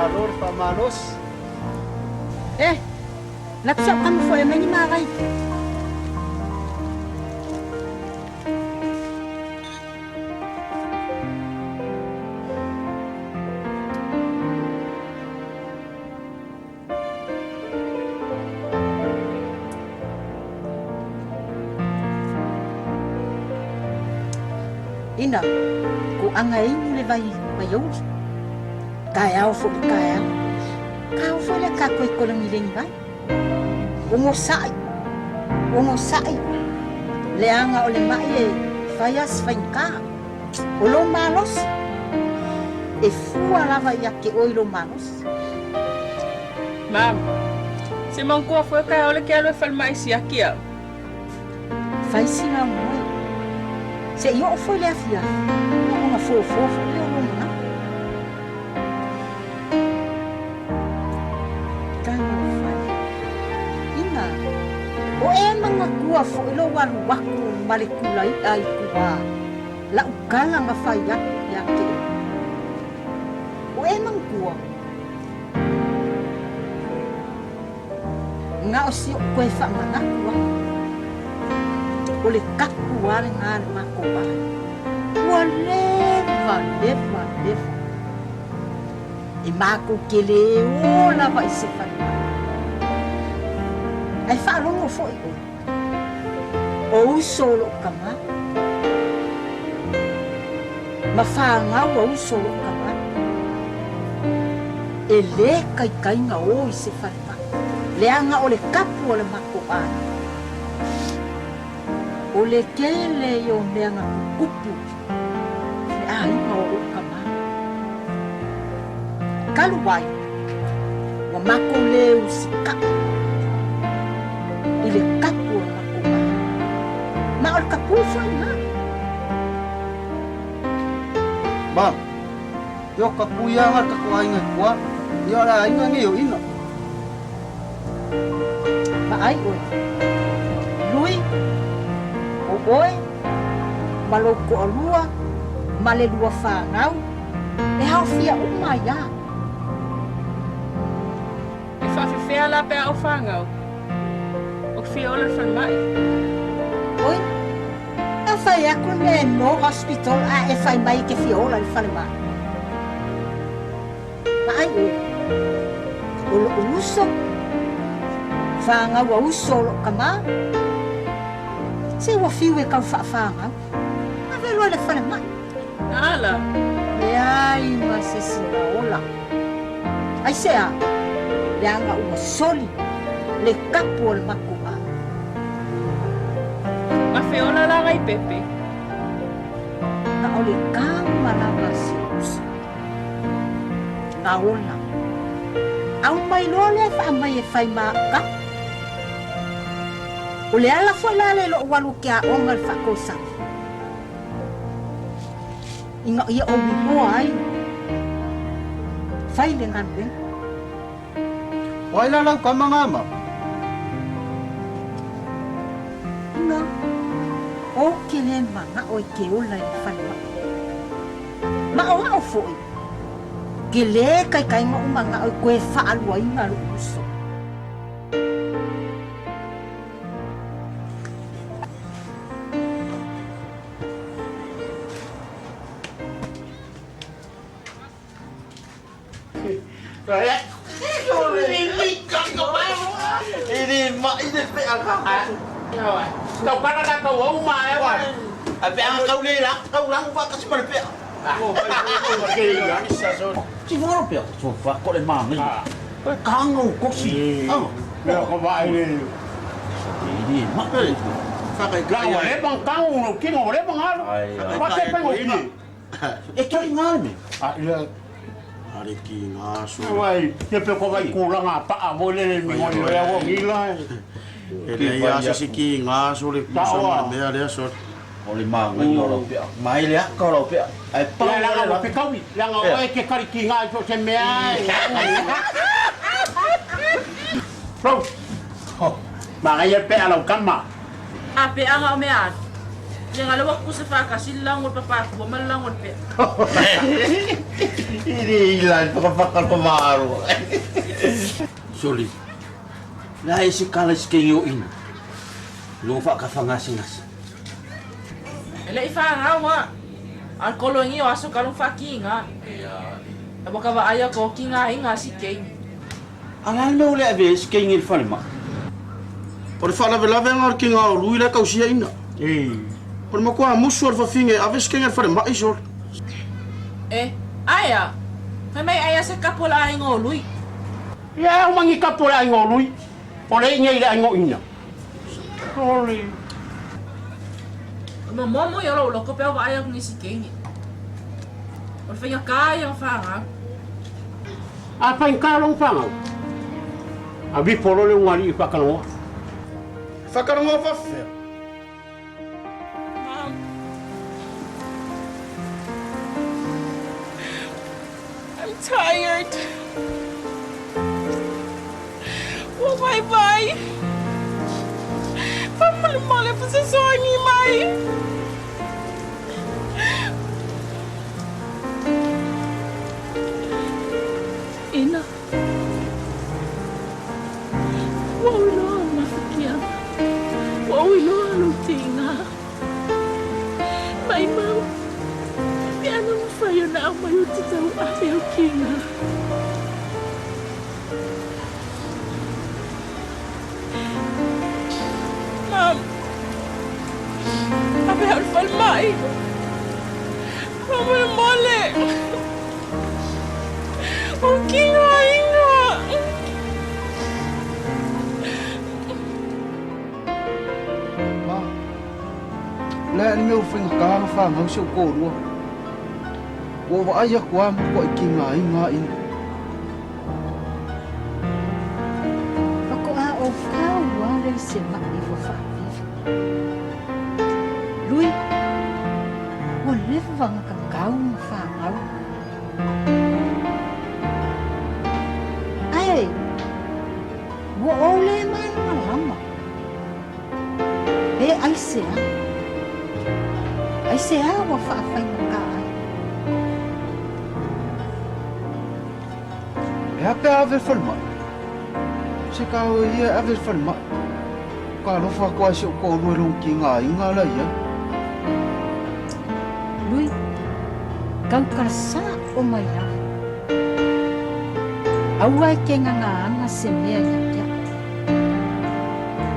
Malo le faamalosi. E, latu sa'u kama fo'i e aumai ni magai. Ina, ko anga e inu le vai vaiauli. Taeao fo'i le taeao. Kao foi lea tatou i kologilegi vai. Ogosa'i, ogosa'i, leaga o le ma'i e fai a si faigata. O lou malosi, e fua lava ia te oe i lou malosi. Mam, se manatua foi taeao le ke alu e falemai siaki au. Fai sina moe. Se i oo foi le afiafi, ona fofo foi lea o lou manatu. Talofa e. Ina, o e manatua foi lou alu aku ma le kula i'a i tua, la'u tala na fai aku ia te oe. O e manatua? Na o si o'u koe faamanatu aku, o le kapu lava lena a le matou aiga. Ua leva, leva, leva. E matou te le o lava i se falemai. Ae faalogo foi oe, o uso o lo'u tama, ma fanau a uso o lo'u tama, e lē taitaiga o i se falemai, leaga o le kapu o le matou aiga. O le tele ia o mea na tutupu i le aiga o lou tama. Talu ai, ua matou le usitaʻi i le kapu o le matou aiga. Ma o le kapu foi lena. Ma, ia o kapu ia nga le tatou aiga i tua, ia o le aiga nei o ina. Vaai oe, Lui, o oe ma lou toalua ma le lua fanau e haofia uma ai a. E faafefea la pe a ou fanau? Ou te fia ola i le falemai. Oi, a fai aku le mea e no hospital a e fai mai e te fia ola i le falemai. Vaai oe, o lo'u uso, fanau a uso o lo'u tama, se ua fiu e tau faafanau, ave loa i le falemai. Ala. Leai ma se sina ola. Aisea? Leaga ua soli le kapu o le makuā. Gafe ola la Raipepe. Na o le kama lava a si uso. Na ola. Aumai loa lea faamai e fai ma au kapu. O le ala foi la le lo'u alu ke aoga i le faatosana. Ina ia ou iloa ai fai le galuega. O ai la lau tama nga ma? Ina, o ke le mana'o e ke ola i le falemai. Ma o a'u foi, ke lē kaikaiga o'u mana'o e koe fa'aluaina lo'u uso. A peaga o mea atu. Leaga lea ua tutusa faatasi le lago o le papatua ma le lago o le pea. E le ila le fakafaka o le pamalo. Soli, le a e se kala i se kegi o ina, logo faakafagasegase. E le i fanau a, a o le koloigi o aso ka long faakiga. Ua ka vaai atu o kigaina si keigi. A le a le mea ua le avea ai se keigi i le falemai? O le faalavelave aga o le kiga o Lui la e tausia ina. O le matua musu o le fafine e ave se kegi a le falemai sole. E, ae a? Fai mai ai a se kapu o le aiga o Lui. Ia e uma ni kapu o le aiga o Lui, o le i nei i le aiga o Ina. Sole. O le momomo ia o lou loto pe a vaai atu nisi keigi. O le faigata ia ona fanau. A faigata lou fanau, a vifo loa le ugali'i e faatalanoa. Faatalanoa faafefea? Mom, I'm tired. Ua vaivai. Faamolemole fesoasoani mai. Ina. Ua ou iloa ou mafakiaga. Ua ou iloa lou tiga. Maimau, pe ana mafai ona aumai ou te tauave au kiga. Mom, ave au i le falemai. Faamolemole. O kigaina. Ma, o le a le mea ua faigata ona fanau si ou toalua? Ua ou vaai atu lava matuai kigaina ina. Faatoa ou fau lava lea i se ma'i ua faavili. Lui, ua leva ona tatau ona fanau. Ae, ua ou le malamalama. Pe aisea? Aisea ua faafaigata ai? E a pe a ave i le falemai? Se ka oe ia e ave i le falemai. Ka alofa atu lava i si ou toalua i lona tigaina la i ai. Lui, tautala sa'o mai lava. Aua e te ngagaga se mea ia te a'u.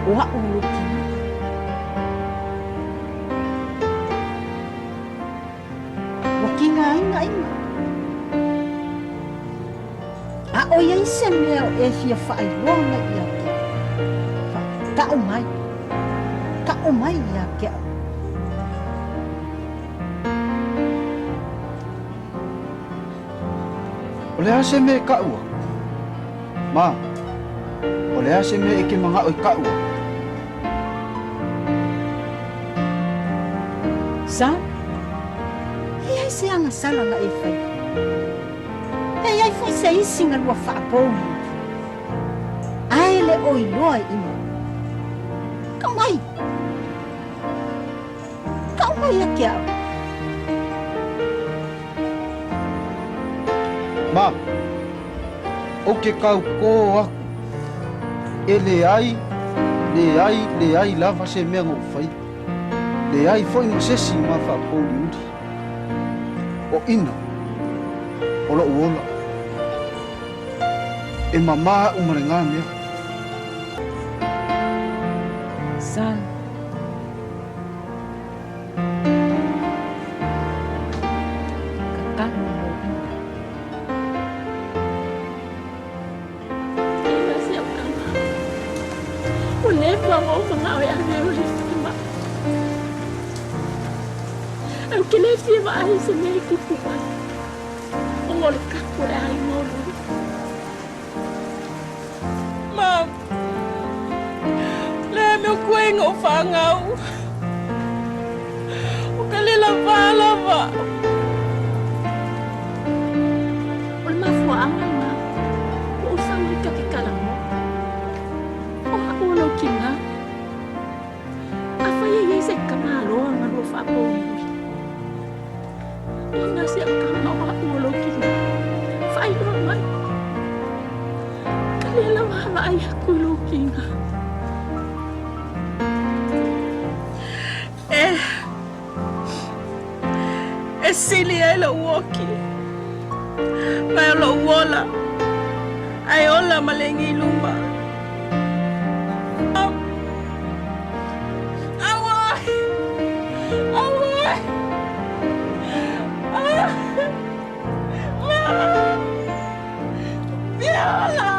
O a'u lou tina. Ua tigaina ina. A o i ai se mea o e fia faailoa mai ia te a'u, fa'ata'u mai, ta'u mai ia te a'u. O le a se mea e ka'u aku? Ma, o le a se mea e ke mana'o e ka'u aku? Sa, e i ai se agasala na e faia? E i ai foi se isi na lua faapouli ae le o iloa i ina. Kau mai! Kau mai ia te a'u. Ma, ou ke kaukō aku, e leai, leai, leai lava se mea na ou faia. Leai foi ma se isi ma faapouliuli. O ina, o lo'u ola. E mamā a'u ma lena mea. Son. Tatalo mo ina. Ina si au tama. Ua leva ona ou manao e ave au i le falemai. Ae ou te le fia vaai i se mea e tupu mai ona o le kapu o le aiga o Lui. Mom, le a mea o koe na ou fanau. O ka le lavā lava. O le mafuaaga lena ua ou sau ai ta te talanoa. O a'u o lou tinā. Afai e i ai se tamāloa na lua Vaai aku i lou kiga. E, e sili ai lou oki, ma o lou ola, ae ola ma le agi i luma. Auai! Auai! Ah! Ah! Viola!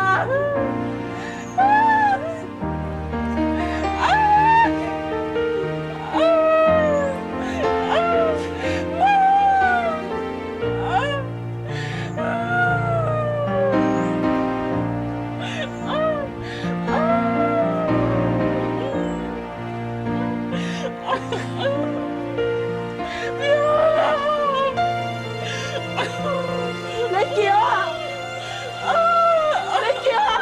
Ah! Ah! Ah! Ah! Leitioa! Leitioa!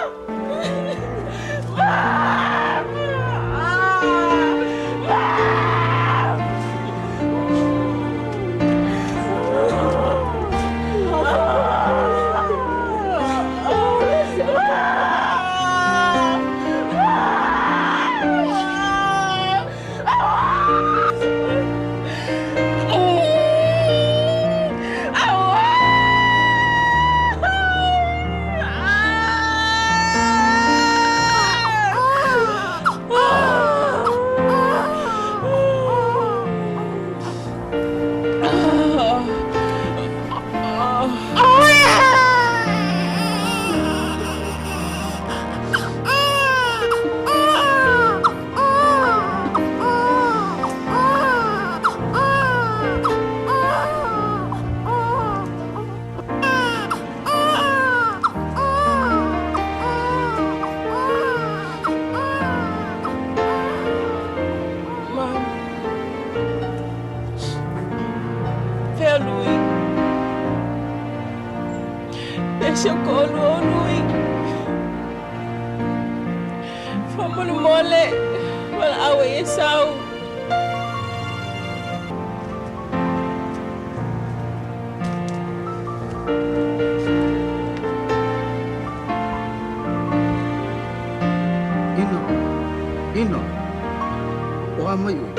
Mom. Fea Lui. Fea si o toalua o Lui. Faamolemole, valaau ai e sau. Ina, Ina, o a mai oe?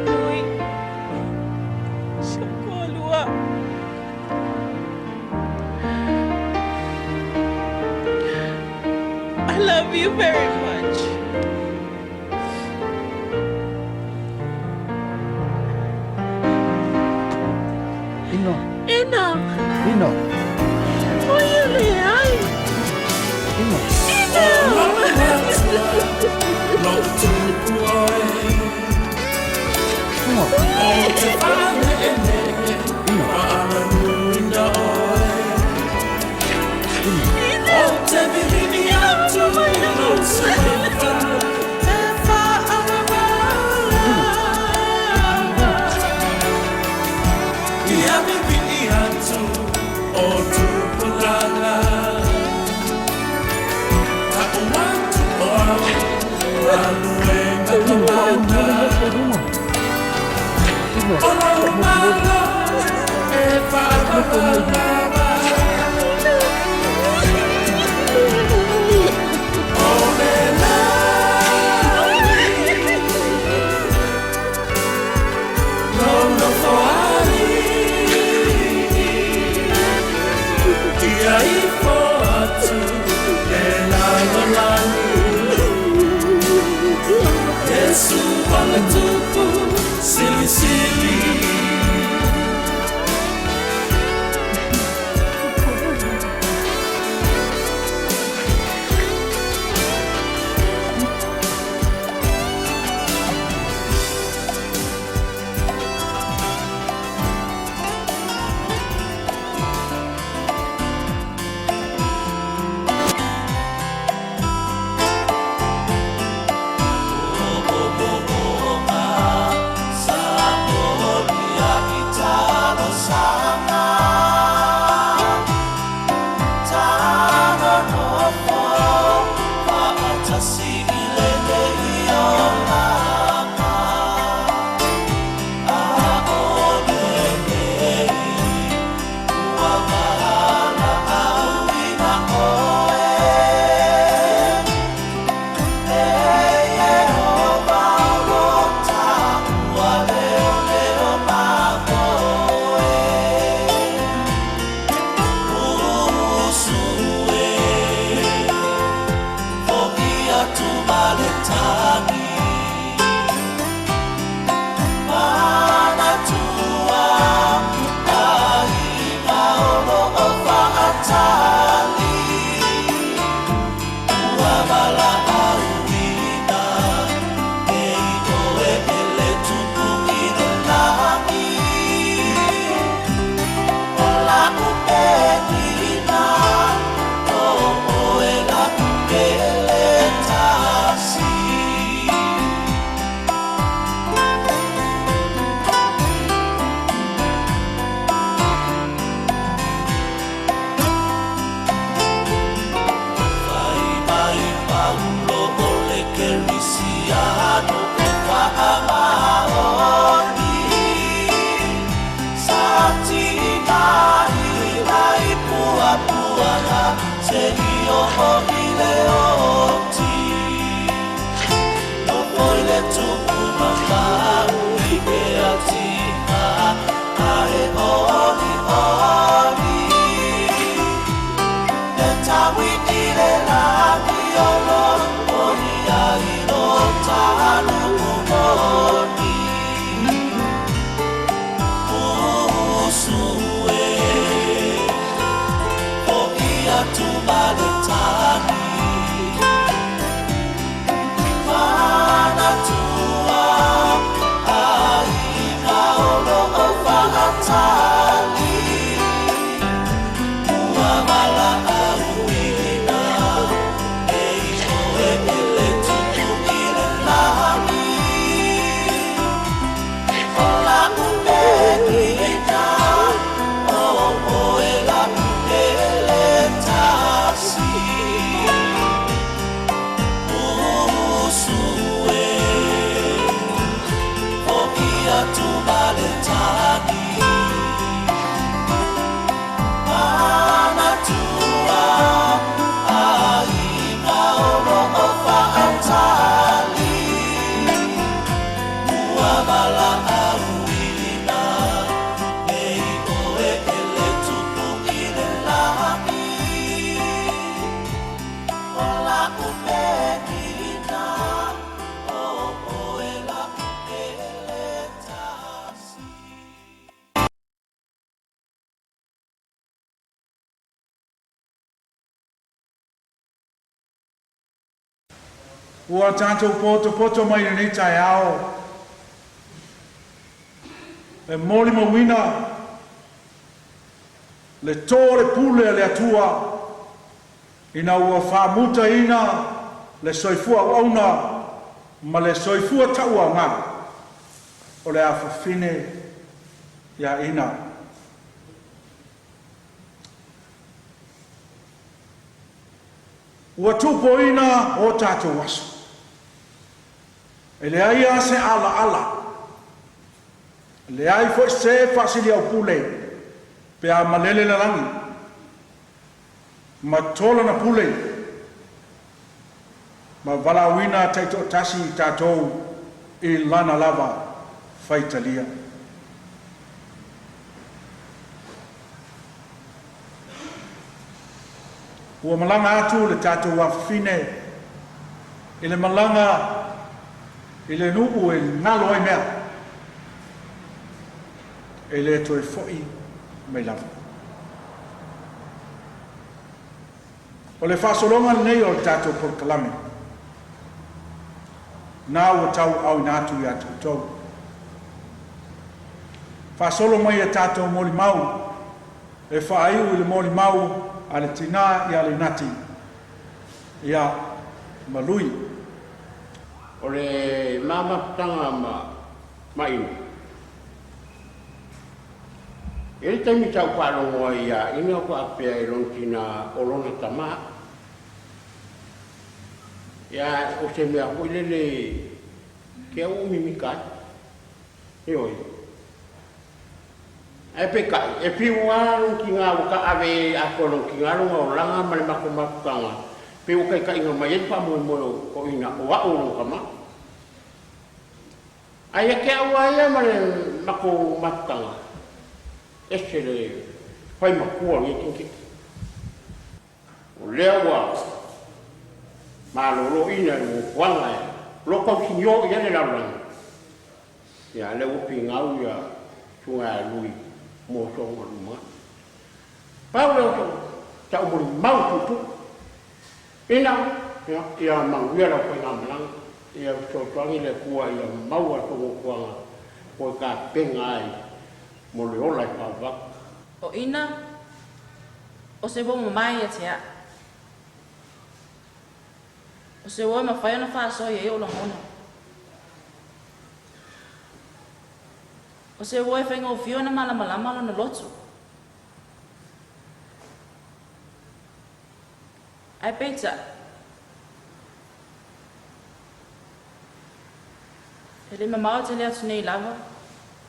Lui, si ou toalua. I love you very much. Ina, Ina, Ina, oi e leai. Ina. Ina! Ina. Ina. Ua tatou potopoto mai i lenei taeao e molimauina le to o le pule a le Atua ina ua faamutaina le soifua auauna ma le soifua tauaoga o le afafine ia Ina. Ua tupoina o tatou aso. E leai lava se alaala, e leai foi se faasiliaupule pe a malele le lagi ma to lana pule ma valaauina taitoatasi i tatou i Lana lava faitalia. Ua malaga atu le tatou afafine i le malaga i le nuu e galo ai mea, e le toe foi mai lava. O le faasologa lenei o le tatou polokalame, na ua tauaaoina atu ia te outou. Faasolo mai a tatou molimau e faaiu i le molimau a le tinā ia Leinati, ia ma Lui. O le ma mafutaga ma Ina, e i ai le taimi sa ou faalogo ai ia Ina o faapea i lona tina o lona tama. Ia, o se mea foi lele ke au ua mimita ai. Ioe. Ae peitai, e fiu lava lona tina ua taaave atoa e lona tina lona olaga ma le matou mafutaga, pei ua taitaiina mai ai le faamoemoe o Ina o au o lona tama. Ae ia te au lava ia ma le matou mafutaga, ese le fai matua o lenei tamaitiiti. O lea ua malolo ina i nofoaga o lo o tausinio i ai le lalolagi, ia lea ua finau ia Susuga ia Lui mo soona lumanai. Pau lea o sa'u molimau puupuu, ina ia manuia lau faigamalaga, ia fesoasoani le Atua ia maua sou nofoaga ua e tapena ai mo le ola e faavavau. O ina, o se uo mamae ia te a'u. O se uo e mafai ona faasoa i ai o'u lagona. O se uo e faigofie ona malamalama lona loto. Ae peitai, e le mamao tele atu nei lava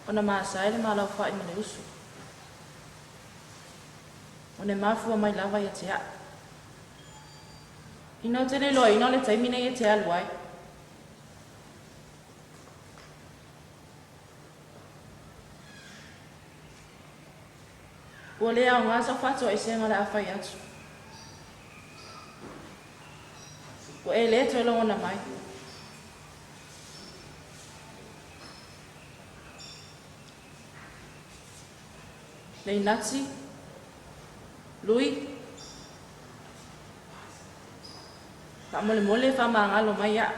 ona masae le malaufa'i ma le uso. Ona e mafua mai lava ia te a'u. Ina ou te le iloaina o le taimi nei e te alu ai. Ua le aoga sau faatoesega o le a fai atu. Ua e le toe logona mai. Leinati, Lui, faamolemole faamagalo mai aʻu.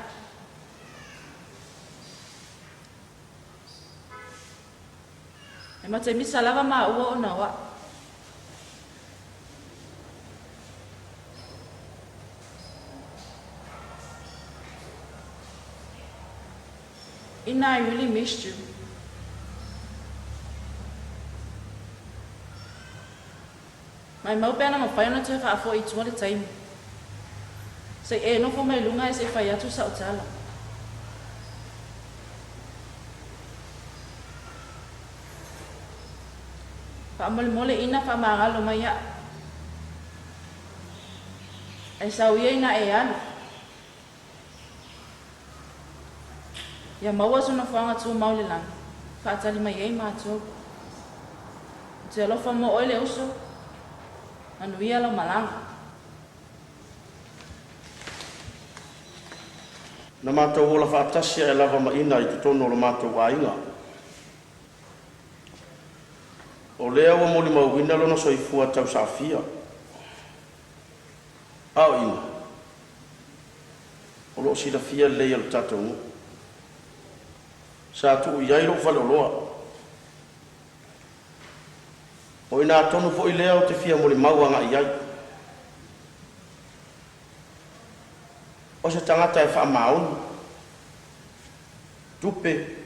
E matemisa lava maua ona o aʻu. Ina I really missed you. Maimau pe ana mafai ona toe faafoi i tua le taimi. Se i e nofo mai luga e se i fai atu sa'u tala. Faamolemole ina faamagalo mai aʻu. Ae sau ia ina e alu. Ia maua sona foaga tumau i le lagi, faatali mai ai matou. Ou te alofa mo oe le uso, manuia lau malaga. Na matou ola faatasi ae lava ma Ina i totonu o lo matou aiga. O lea ua molimauina lona soifua tausaafia. A o Ina, o lo. O lo o silafia lelei e lo tatou nuu. Sa tuu i ai lou faleoloa. O i ina tonu foi lea ou te fia molimau agai i ai. O se tagata e faamaoni, tupe,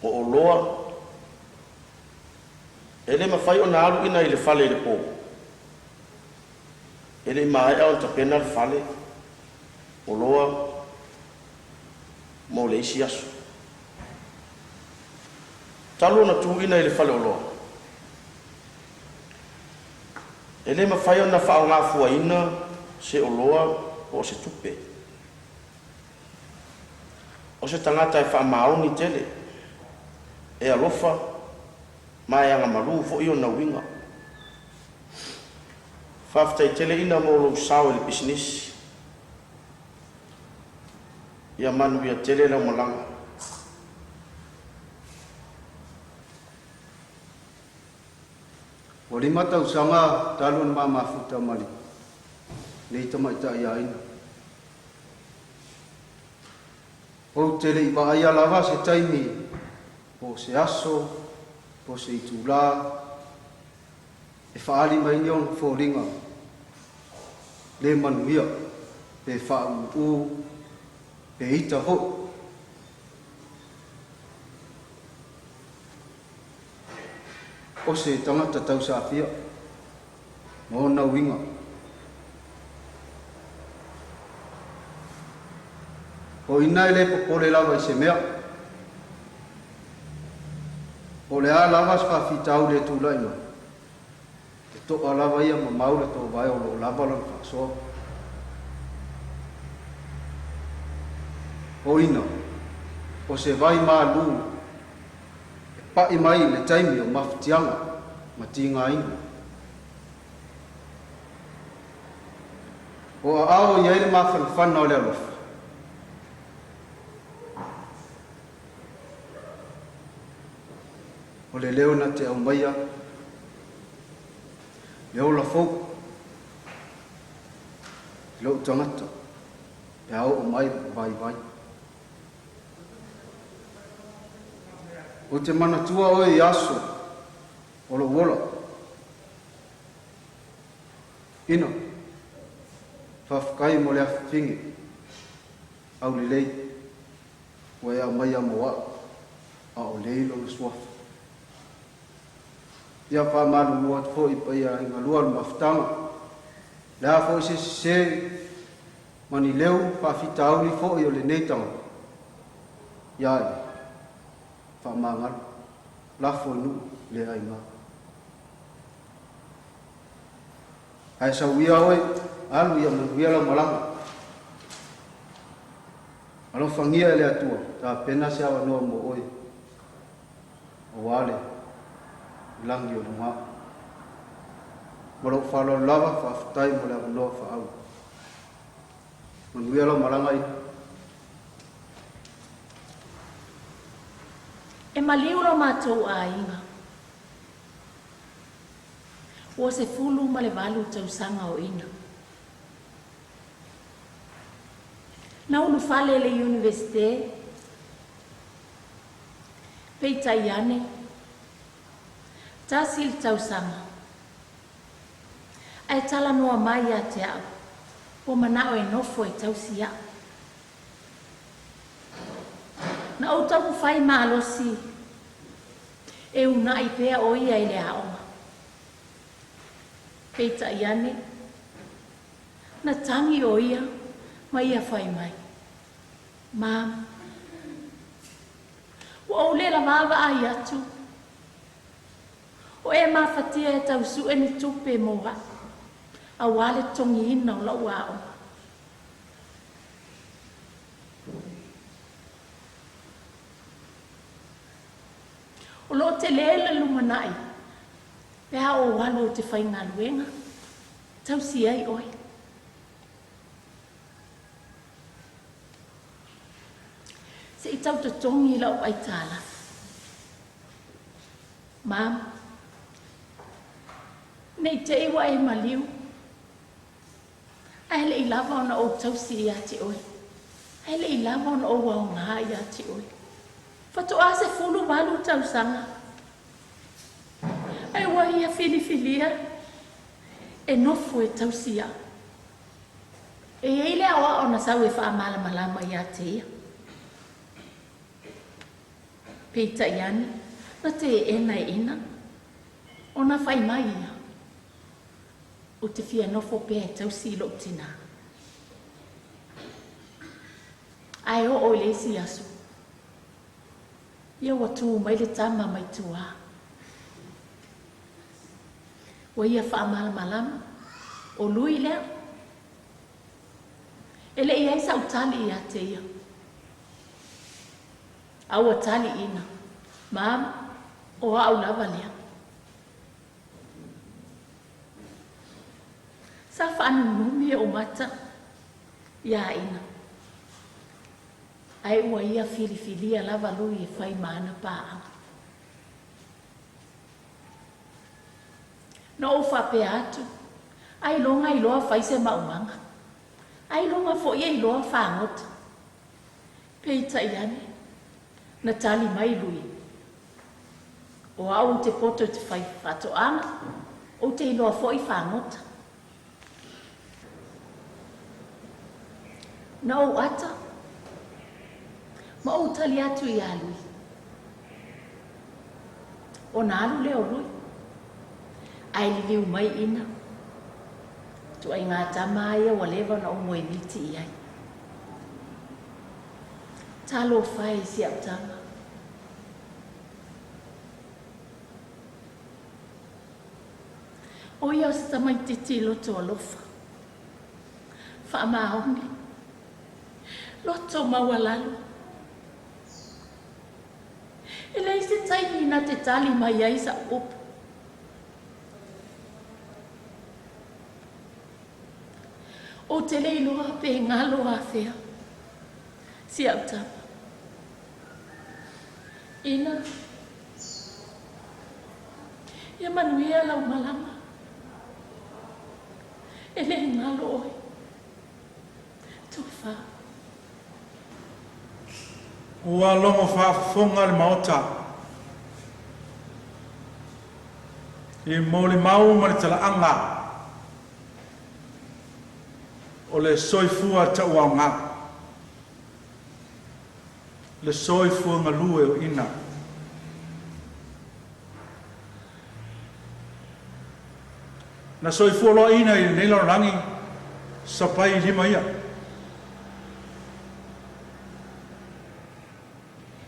o oloa, e le mafai ona alu ina i le fale i le po. E le i maea ona tapena le fale, oloa mo le isi aso. Talu ona tuuina i le faleoloa, e le mafai ona faaaogafuaina se oloa po o se tupe. O se tagata e faamaoni tele, e alofa ma e agamalu foi ona uiga. Faafetai tele Ina mo lou sao i le pisinisi. Ia manuia tele lau malaga. Ua lima tausaga talu ona ma mafuta ma lenei tamaitai aiga. Ou te le i vaaia lava se taimi po o se aso po o se itulā e faaali mai ni ona foliga le manuia pe faaūū pe ita foi. O se tagata tausafia ma ona uiga. O ina e le popole lava i se mea. Po o le a lava se faafitauli e tulai mai, e to'a lava ia ma mau le toovae o lo o lava lana faasoa. O ina, o se vai malū e pa'i mai i le taimi o mafatiaga ma tigaina. O aao i ai le mafanafana o le alofa. O le leo na te aumaia le ola fou i lou tagata pe a oo mai lou vaivai. Ou te manatua oe i aso o lou ola. Ina, faafetai mo le afifine aulelei ua e aumaia mo a'u, a o lei lona suafa. Ia faamalulu atu foi i paia aiga lua o le mafutaga, le a foi se sese ma ni leo faafitauli foi o lenei tagata, ia e faamagalo, lafo i nuu le aiga. Ae sau ia oe, alu ia manuia lau malaga. Alofagia e le Atua, tapena se avanoa mo oe, aua le lagi o luga. Ma lou faaaloalo lava, faafetai mo le avanoa faaauau. Manuia lau malaga i. E maliu lo matou aiga. Ua 18 tausaga o Ina. Na ulufale i le Iunivesite, peitai ane, tasi le tausaga, ae talanoa mai ia te au, ua manao e nofo e tausi a'u. Na ou taumafai malosi e uunai pea o ia i le aoga. Peitai ane, na tagi o ia ma ia fai mai, Mom, ua ou le lavā vaai atu, o e mafatia e tau su'e ni tupe mo a'u, auā le totogiina o la'u aoga. O lo o telē le lumanai pe a ou alu ou te faigaluega, tausi ai oe. Se i tau totogi la'u aitalafu. Mom, ne i te i ua e maliu, ae le i lava ona ou tausi ia te oe. Ae le i lava ona ou aoga ia te oe. Faatoa 18 tausaga. Ae ua ia filifilia e nofo e tausi au. E i ai le aoao na sau e faamalamalama ia te ia. Peitai ane, na teena e ina, ona fai mai ia, Ou te fia nofo pea e tausi i lou tinā. Ae oo i le isi aso, ia ua tu mai le tama mai tua. Ua ia faamalamalama, o Lui lea. E le i ai sau tali ia te ia. A ua tali ina, Mama, o au lava lea. Sa faanunumi ou mata iā ina, ae ua ia filifilia lava Lui e fai ma ana paaga. Na ou faapea atu, Ailoga iloa fai se maumaga, ailoga foi e iloa fagota. Peitai ane, na tali mai Lui, O au ou te poto i te fai faatoaga, ou te iloa foi fagota. Na ou ata ma ou tali atu iā Lui. Ona alu lea o Lui, ae liliu mai ina, ituaiga tama a ia ua leva ona ou moemiti i ai. Talofa e i si au tama. O ia o se tamaitiiti loto alofa, faamaoni, loto maualalo. E leai se taimi na te tali mai ai sa'u upu. Ou te le iloa pe galo afea si au tama. Ina ia manuia lau malama, e le galo oe. Tofa. Ua logo faafofoga le Maota i molimau ma le talaaga o le soifua tauaoga, le soifua galue o Ina. Na soifua loa Ina i lenei lalolagi sapai lima ia.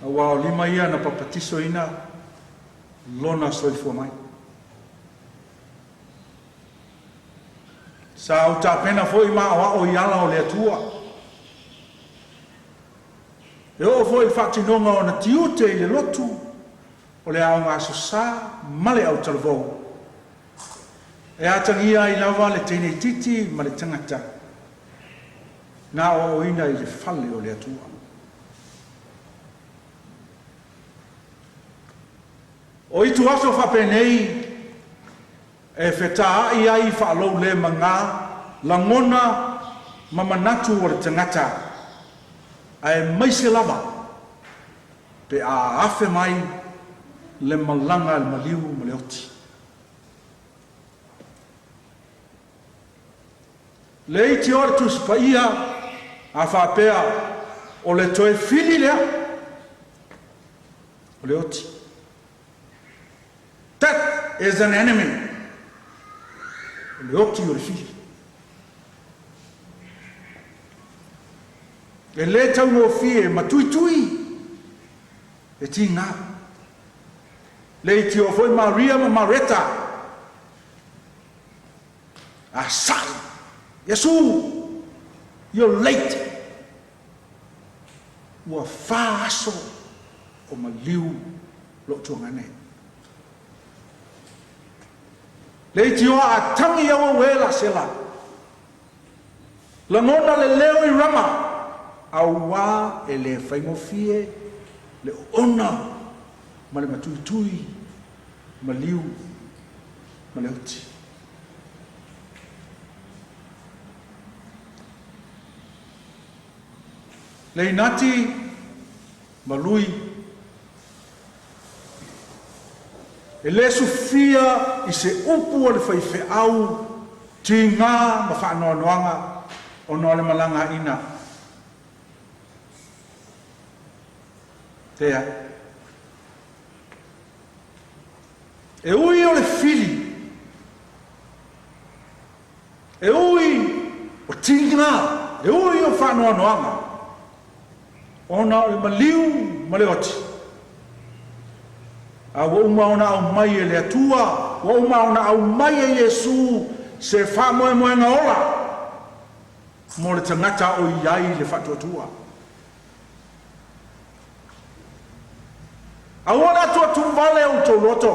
Aua o lima ia na papatisoina lona soifua mai. Sa ou tapena foi ma aoao i ala o le Atua. E oo foi i le faatinoga o ona tiute i le lotu o le Aoga Aso Sa ma le Autalavou, e atagia ai lava le teineitiiti ma le tagata na aoaoina i le fale o le Atua. O ituaso faapenei e fetaai ai faalou le magā, lagona ma manatu o le tagata, aemaise lava pe a afe mai le malaga a le maliu ma le oti. Le leitioa le Tusi Paia a faapea o le toe fili lea o le oti. Death is an enemy. O le oti o le fili. E le taugofie matuitui e tiga. Leitioa foi Maria ma Mareta a sa'i, Iesu, you're late. Ua fa aso o maliu lou tuagana e. Leitioa a tagi auau e la sela. Lagona le leo i Rama, auā e le faigofie le oona ma le matuitui maliu ma le oti. Leinati ma Lui, e lē sufia i se upu a le faifeau tigā ma faanoanoaga ona o le malagaaina. Leai. E ui o le fili, e ui o tigā, e ui o faanoanoaga, ona o le maliu ma le oti, a ua uma ona aumai e le Atua, ua uma ona aumai e Iesu se faamoemoega ola mo le tagata o i ai le faatuatua. Aua le atuatuvale o outou loto.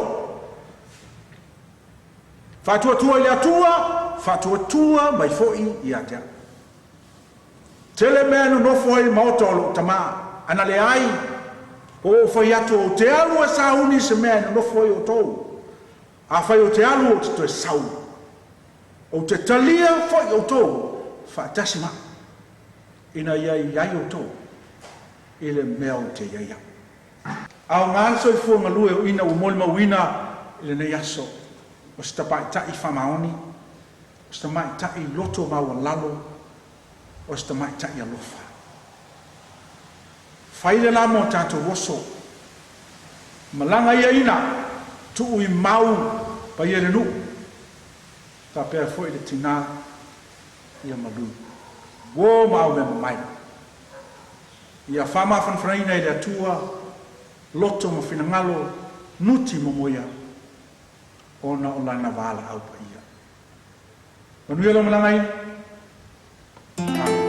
Faatuatua i le Atua, faatuatua mai foi ia te au. Tele mea e nonofo ai i le maota o lou Tamā, ana leai, ua ou fai atu ou te alu e sauni se mea e nonofo ai outou. Afai ou te alu ou te toe sau, ou te talia foi outou faatasi ma au, ina ia i ai outou i le mea ou te i ai au. Aoga le soifua galue o Ina ua molimauina i lenei aso, o se tamaitai faamaoni, o se tamaitai loto maualalo, o se tamaitai alofa. Fai le la mo tatou oso, malaga ia Ina, tuu i mau paia i le nuu, faapea foi le tinā ia malu. Uo ma au mea mamae. Ia faamafanafanaina e le Atua loto ma finagalo nuti momoia ona o Lana valaau paia. Manuia lou malagaina. Amene.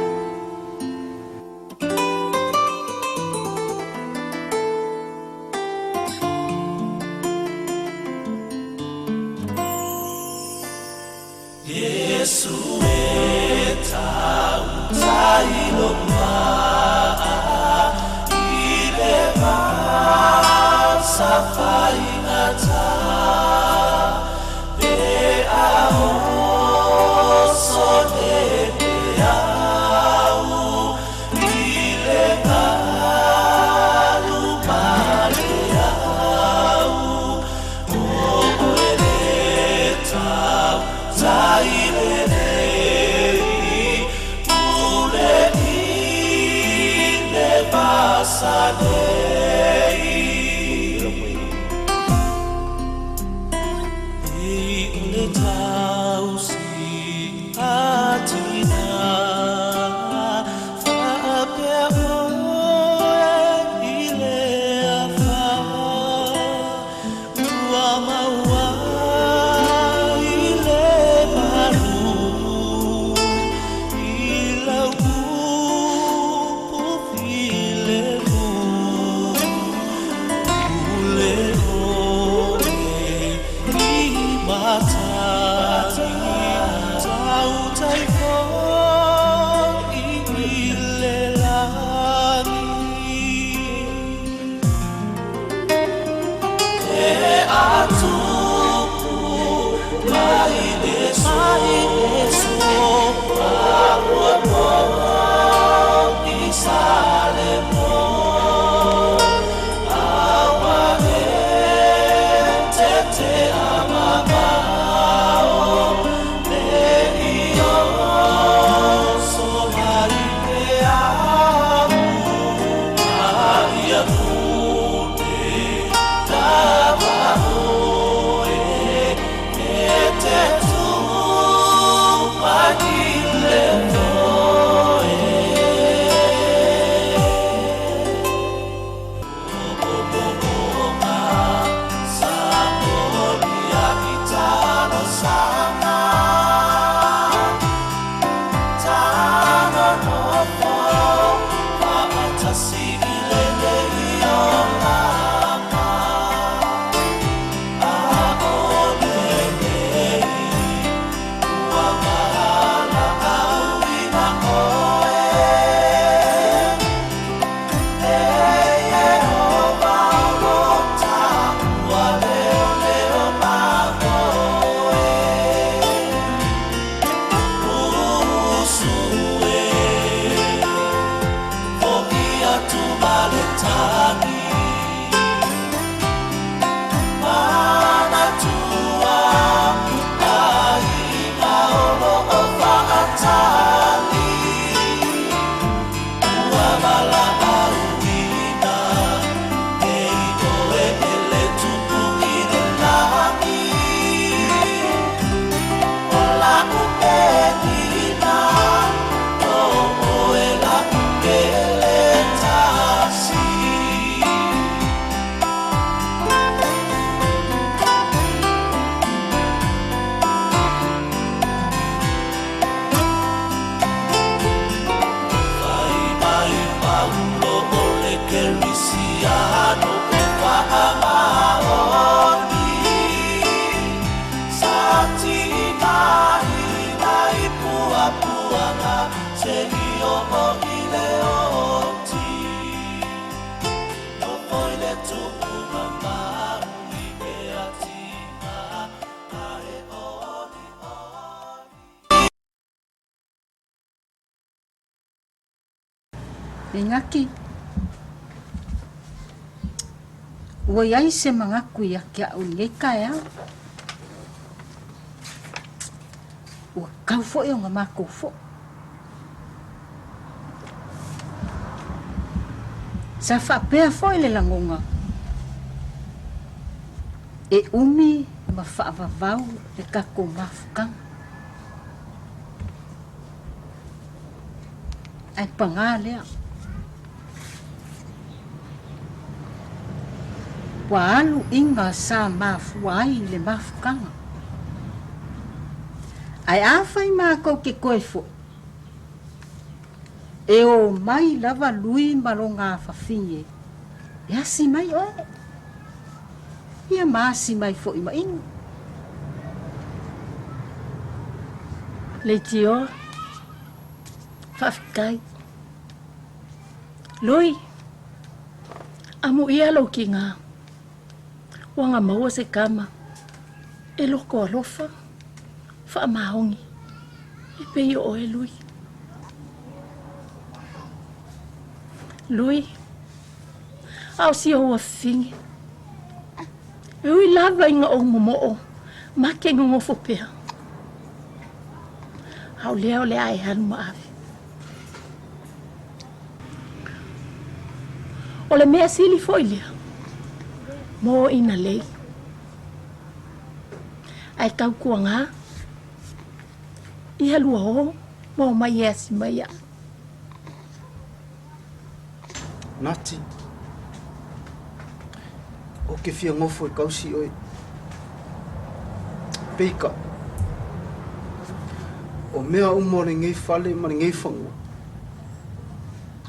Engaki, ua i ai se manatu ia te a'u i lenei taeao. Ua tatau foi ona matou foi. Sa faapea foi le lagona e umi ma faavavau le tatou mafutaga. Ae paga lea. Ua alu iga sa mafua ai le mafutaga. Ae afai matou te toe foi, e omai lava Lui ma lona afafine e asi mai oe. Ia ma asi mai foi ma Inu. Leitioa, Faafetai. Lui, amuia lou kiga, ua ga maua se kama e loko alofa, faamaoni, e pei o oe Lui. Lui, a o si ou afifine, e ui lava ina ou momoo ma ke nonofo pea, a o lea o le a e alu ma ave. O le mea sili foi lea mo ina lei. Ae tautuagā ia lua o ma omai e asi mai iaʻu. Nati, Ou te fia nofo e kausi oe. Peika, O mea uma o lenei fale ma lenei fanua,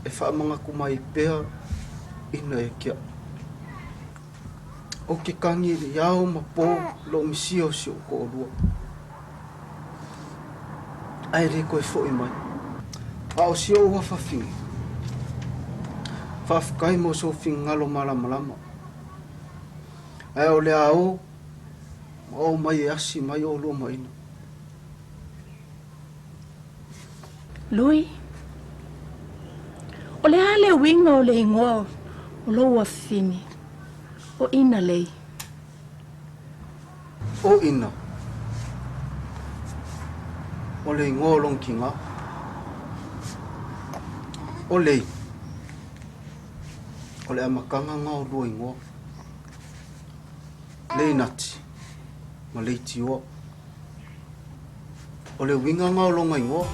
e faamanatu mai pea ina ia te a'u. Ou te kagi i le ao ma po lou misia o si ou toalua, ae le toe foi mai. A o si ou afafine, faafetai mo sou finagalo malamalama, ae o le a o ma o mai e asi mai oulua ma ina. Lui, O le a le uiga o le igoa o lou afifine, o Inalei? O Ina, O le igoa o lona tina. O Lei, O le amataga na o lua igoa. Leinati ma Leitioa. O le uiga na o lona igoa.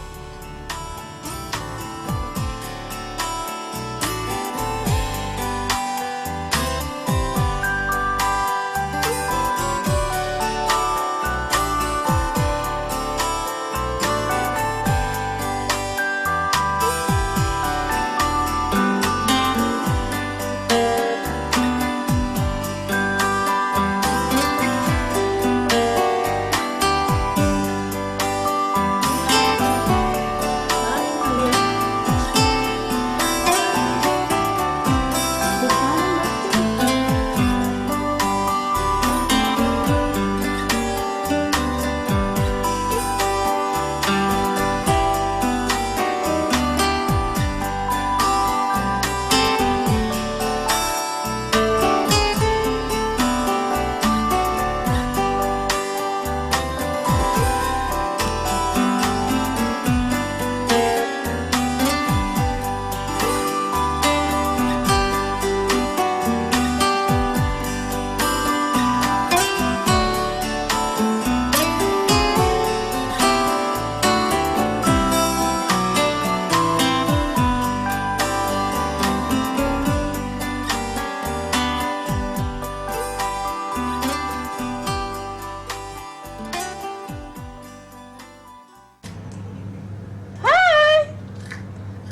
Hi!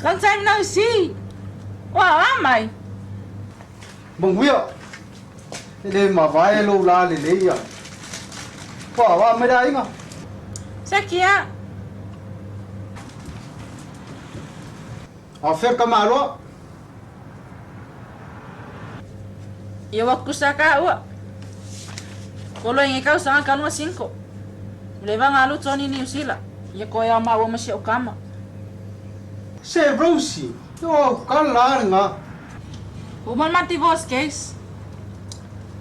Long time no see! Ua a mai? Manuia! E le mavae lou la lelei ia. Ua a mai le aiga? Sekia! A o fea ka maloa? Ia ua kusa ka ua. Kolo inge kau sanga kalunga cinco. Leva ngalu Tony New Sila. Ia koe au maua ma si au kama. Se Rosie! O au kala lava lena. Ua uma le ma divorce case.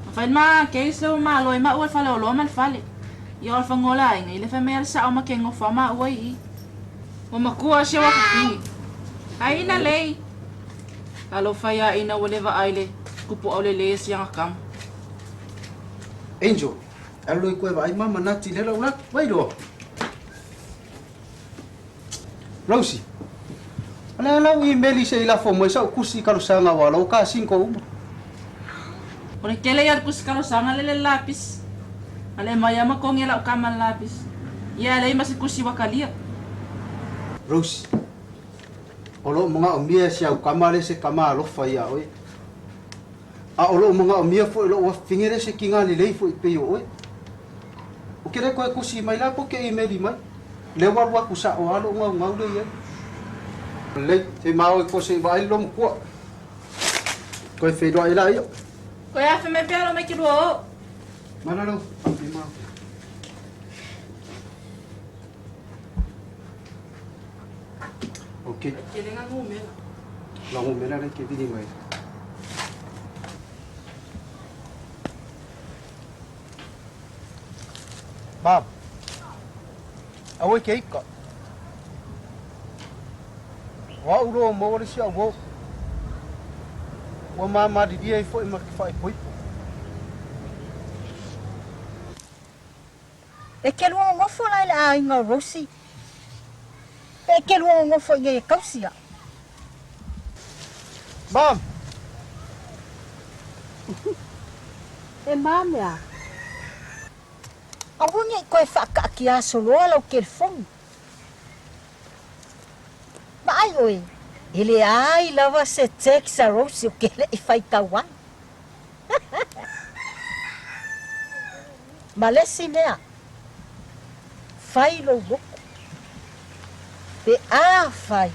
Na fai le ma case lea ua malo ai maua i le faleoloa ma le fale. Ia o le fanua o le aiga i le fai mai a le sao ma ke nofo a maua i i. Ua matua si ou afafine. Ai ina lei. Talofa ia ina ua le vaai le tupu aulelei e si ana tama. Angel, alu loi koe vaai ma manati lea lau latu. Vai loa. Rosie, o le a lau imeli se i lafo mai sa'u kusi kalosaga ua lau ka sinko uma. O le tele ia o le kusi kalosaga lele le lapisi. A le mai a makogi e la'u kama le lapisi. Ia e leai ma se kusi ua talia. Rosie, O lo'u manaomia e si au kama le se kama alofa ia oe. A o lo'u manaomia foi i lo'u afafine le se kina lelei foi pei o oe. O ke le koe kusi mai la po ke imeli mai. Lea ua alu atu sa'o a lo'u gaugau lea i ai. Lelei, se ma oe koe se i vaai le lomatua. Koe feiloai laia. Koe afe mai pea lo mai ke lua o. Mana lau, e ma. Ok. Ke le ngangumela. Langumela le ke vili mai. Mom, aua e ke ika. O a'u loa ua maua le isi a'u uo. Ua mamalilia ai foi ma ke faaipoipo. E ke lua nonofo la i le aiga o Rosie. Pe e ke lua nonofo i nei e kausi a'u. Mom! E mame a. Aua nei koe faakaakia aso loa lau telefoni. Vaai oe, e leai lava se text a Rosie o ke leʻi faitau ai. Ma le isi mea, fai lou loto. Pe afai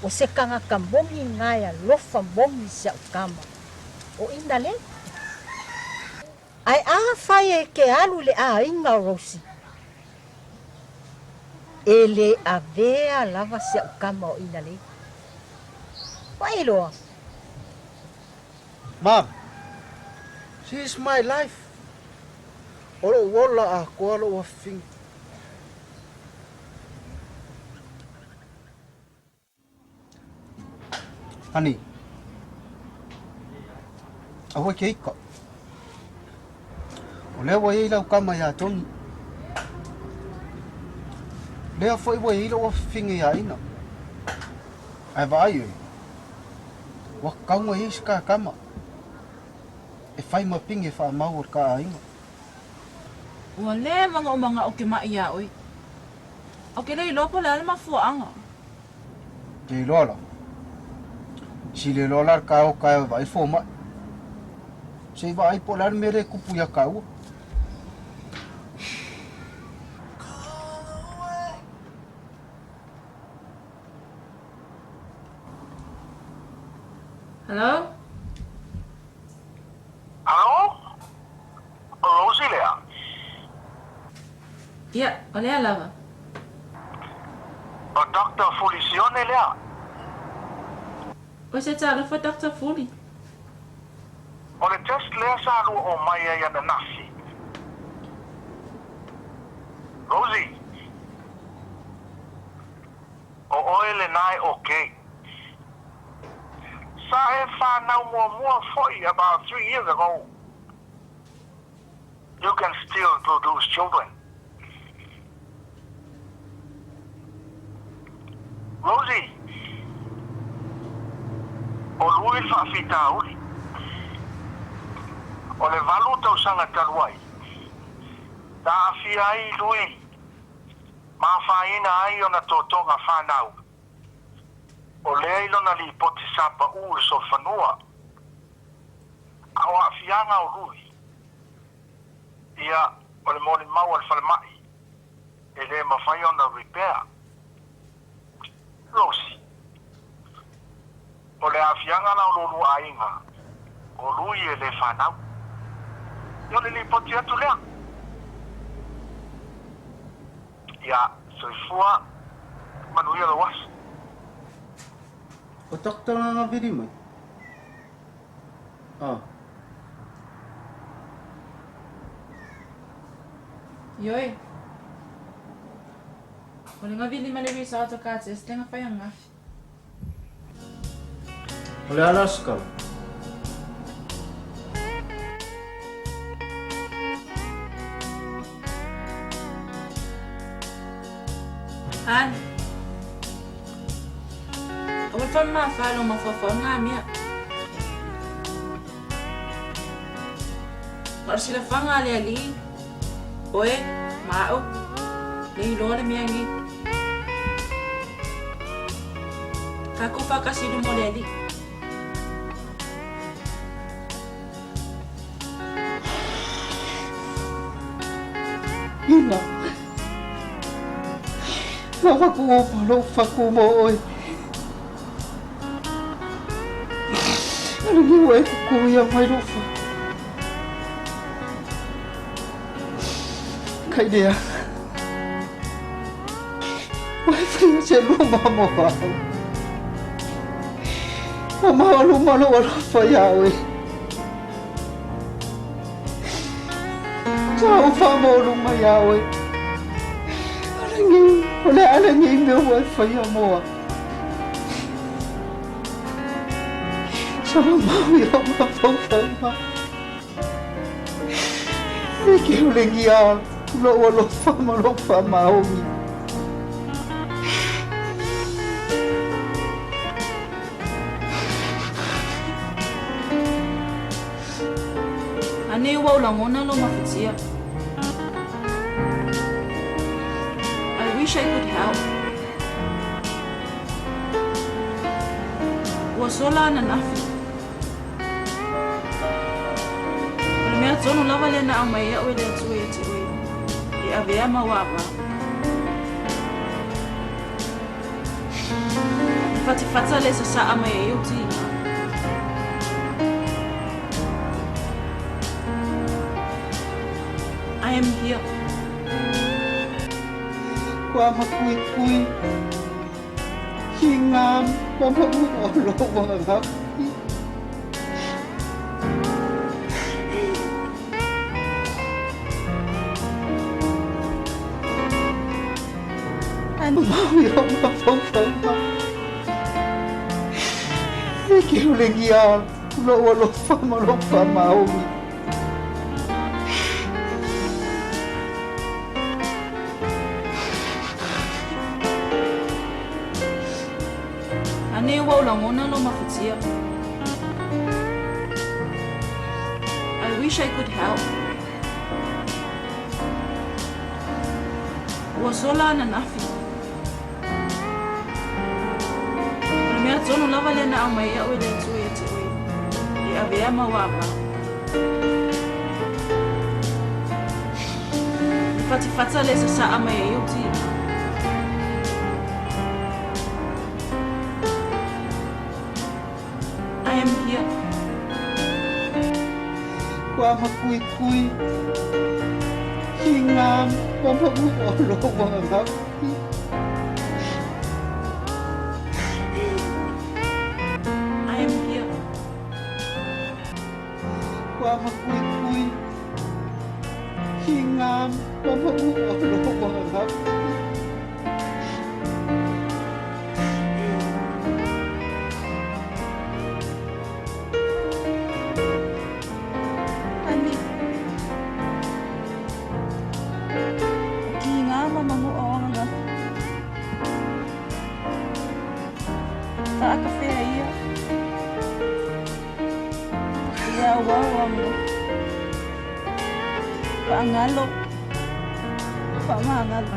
o se tagata moni na e alofa moni i si a'u tama, o ina lea. Ae afai e ke alu i le aiga o Rosie, e le avea lava si a'u tama o ina lea. Ua e iloa? Mom, she is my life. O lo'u ola atoa lo'u afafine. Honey, aua e ke ika. O lea ua i ai lau kama iā Johnny. Lea foi ua i ai lou afafine iā Ina. Ae vaai oe, ua tatau ona i ai se ka kama e fai ma pine faamau o le ka aiga. Ua leva ona ou manao ou te maʻi iā ʻoe. A ou te le iloa po o le a le mafuaaga. Te iloa la. Sili loa la le ka oka e vaai fomai. Se i vaai po o le a le mea lea e tupu iā kāua. Hello? Hello? O Rosie lea? Ia, o lea lava. O Doctor Fuli Sione lea? O se talofa Doctor Fuli. O le test lea sa lua omai ai ananafi. Rosie? O oe lena e okay. Sa e whanau muamua foi about 3 years ago. You can still produce children. Rosie, O Lui le faafitauli. O le 8 tausaga talu ai, na aafia ai Lui ma afaina ai ona totoga fanau. O lea i lona lipoti sa pau le solofanua. A o aafiaga o Lui, ia, o le molimau a le falemai, e le mafai ona repair. Rosie, O le aafiaga la o lo lua aiga, o Lui e le fanau. Ia o le lipoti atu lea. Ia, soifua, manuia lou aso. O doctor nga vili mai. Ah. Ioe. O le gavili ma le result o ka test le gafai angafi. O le ala skala. An. O le fa ma fa lo ma fa fa nga mia. Ma si la fa nga le ali. Oe, ma o. Le ilo le mia ngi. Ka ko fa ka si mo le ali. Ina. Lava ku o palo fa ku mo oi. Ale ni we ku ia mai lo fa. Kai dea. Wai fai se lu ma mo au. O ma lu ma lo lo fa ia oi. Sa o fa mo lu ma ia oi. Ale ni o le ale ni me wai fa ia moa. Sa ma ia ma fa fa ma. E ke o le ngia lo o lo fa ma lo fa ma o mi. Ane ua o lagona lo mafatia. I wish I could help. Ua sola ananafi. O le mea tonu lava lea na aumai ai a'u e le Atua ia te oe. E avea ma ua avā. E fatifata le sasa'a mai ai ou tiga. I am here. Kua makui kui. Hi ngam ma ma o lo wa nga. An. Ma ia ma fa fa ma. E ke o le ngia lo o lo fa ma lo fa ma o mi. Ane ua o lagona lo mafatia. I wish I could help. Ua sola ananafi. O le mea tonu lava lea na aumai ai a'u e le Atua ia te oe. E avea ma ua avā. E fatifata le sasa'a mai ai ou tiga. I am here. Kua makui kui. Hi ngam ma ma o lo wa nga. I am here. Kua makui kui. Hi ngam ma ma o lo wa nga. Ani. O ki ngā ma mangu o anga. Whaakawhea ia. Ia au au anga. Whaangalo. Whaamangalo.